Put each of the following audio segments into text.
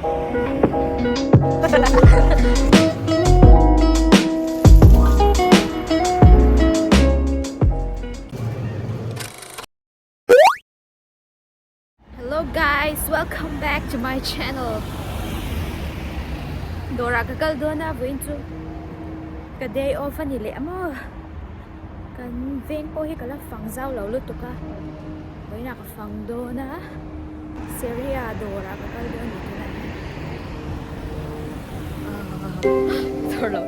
Hello guys, welcome back to my channel. Dawrah ka kal dawn a vawiin chu ka day off a ni leh maw. Kan veng pawh hi ka la fang zau lo lutuk a, vawiinah ka fang dawn a, Seria dawrah ka kal dawn a ni tunah hian. Dawr lo.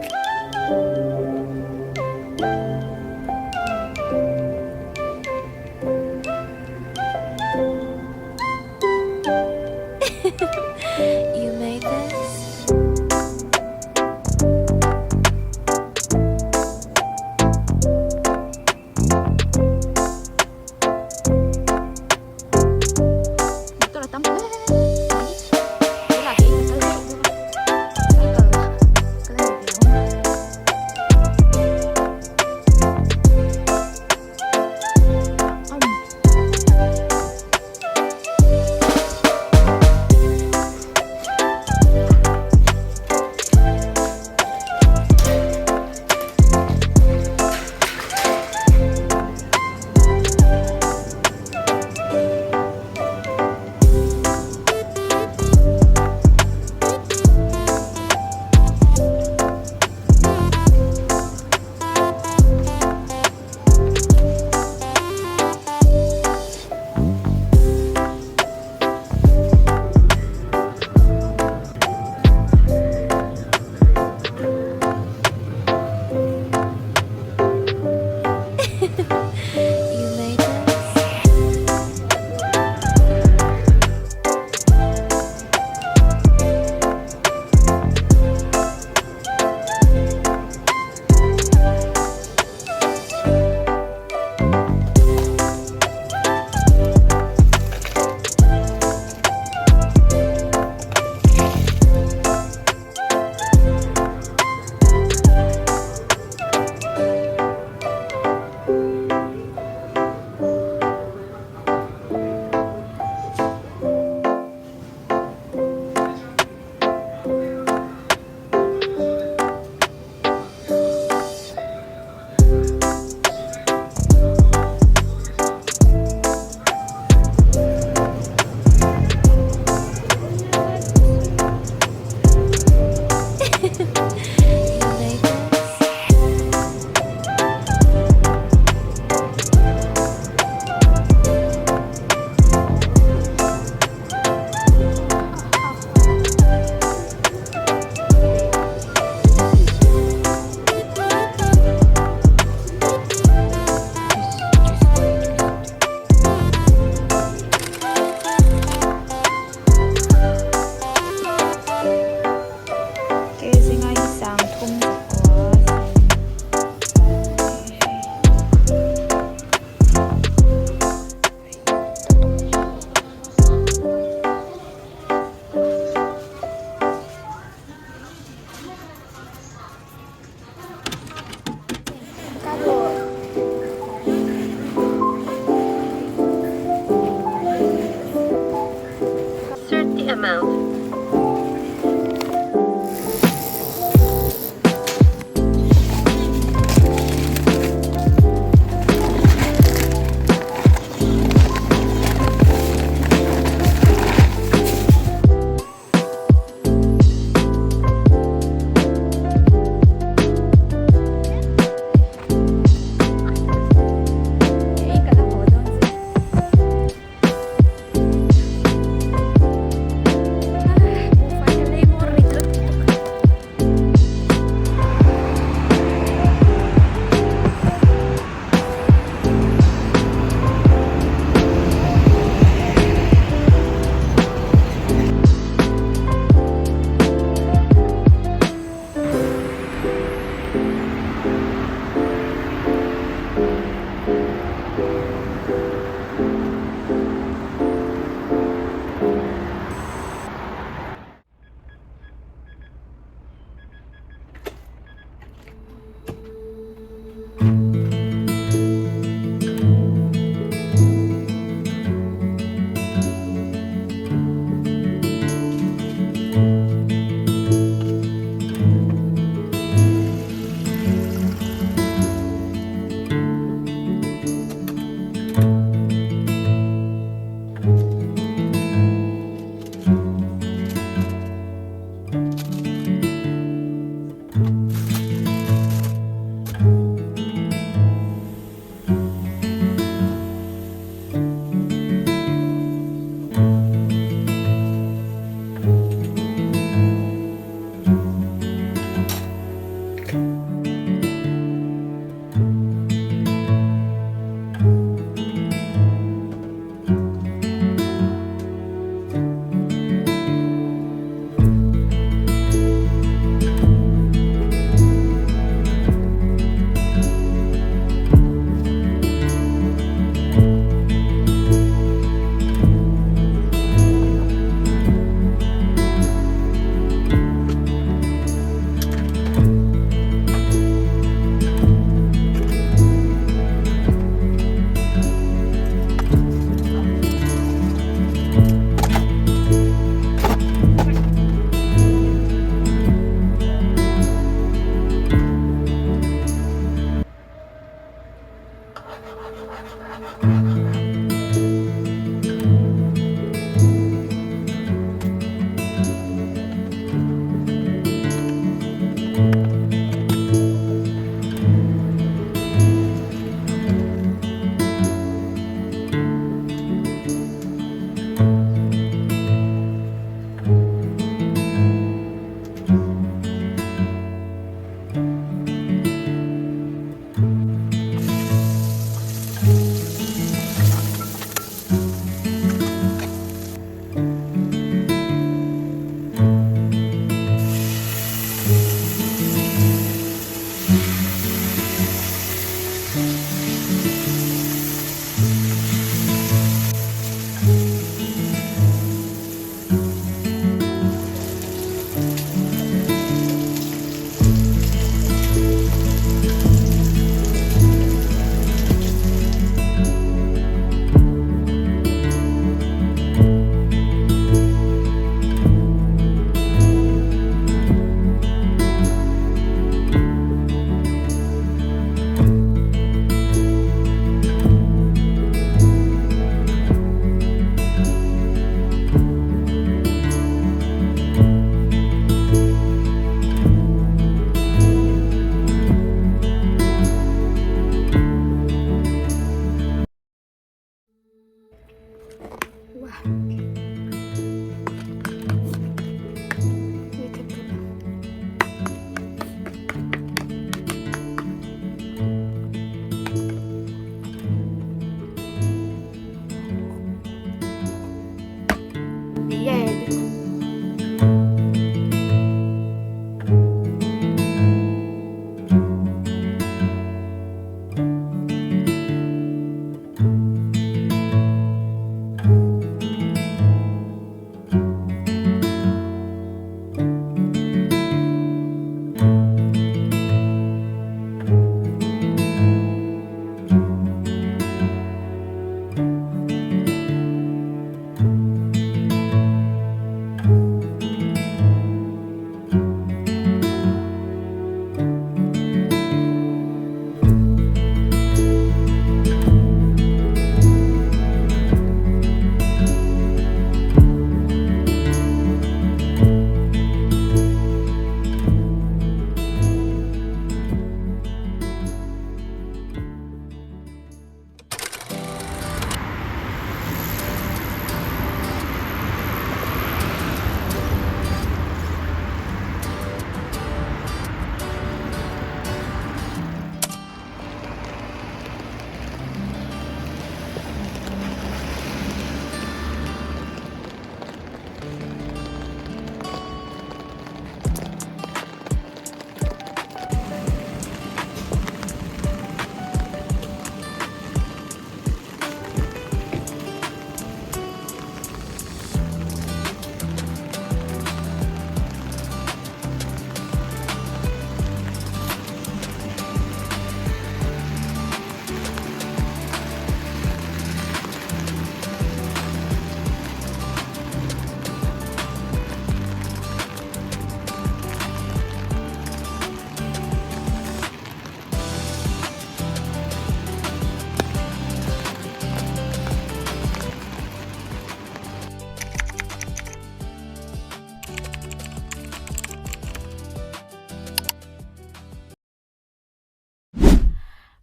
You made this? Motor a tam hle mai tunah ke in ka kal daih bawk a cycle ka la nei ve lo a. You made this? You made this? Ke zinga hi sangthum zakua Insert the amount. Hei ka la haw dawn che.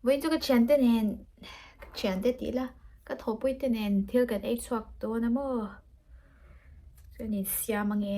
Vawiin chu ka thiante nen ka thiante tih ila ka thawhpui te nen thil kan ei chhuak dawn a maw chuan in siam ange.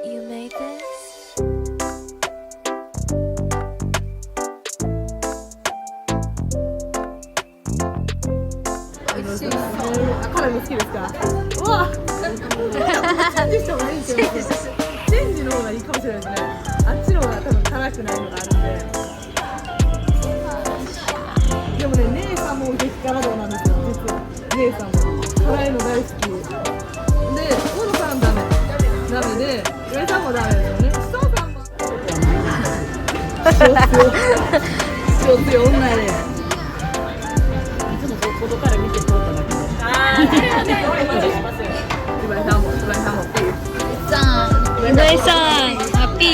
You made this? 辛いの好きですかうわチェンジした方がいいんですよチェンジの方がいいかもしれないですねあっちの方が多分辛くないのがあるんででもね姉さんも激辛道なんですよ実は姉さんも辛いの大好きで大野さんダメダメで岩井さんもダメですよね須藤さんも塩強い女やで岩井さんも岩井さんもっていう 岩井さんハッピー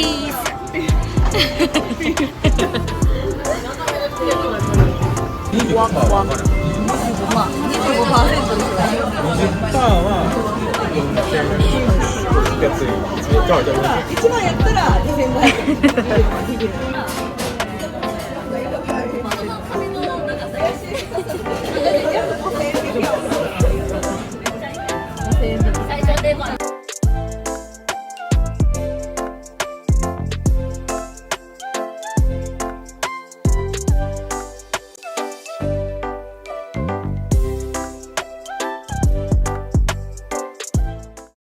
25%ですよ 20%は4600円。じゃあ、じゃあ 一番やったら2500円。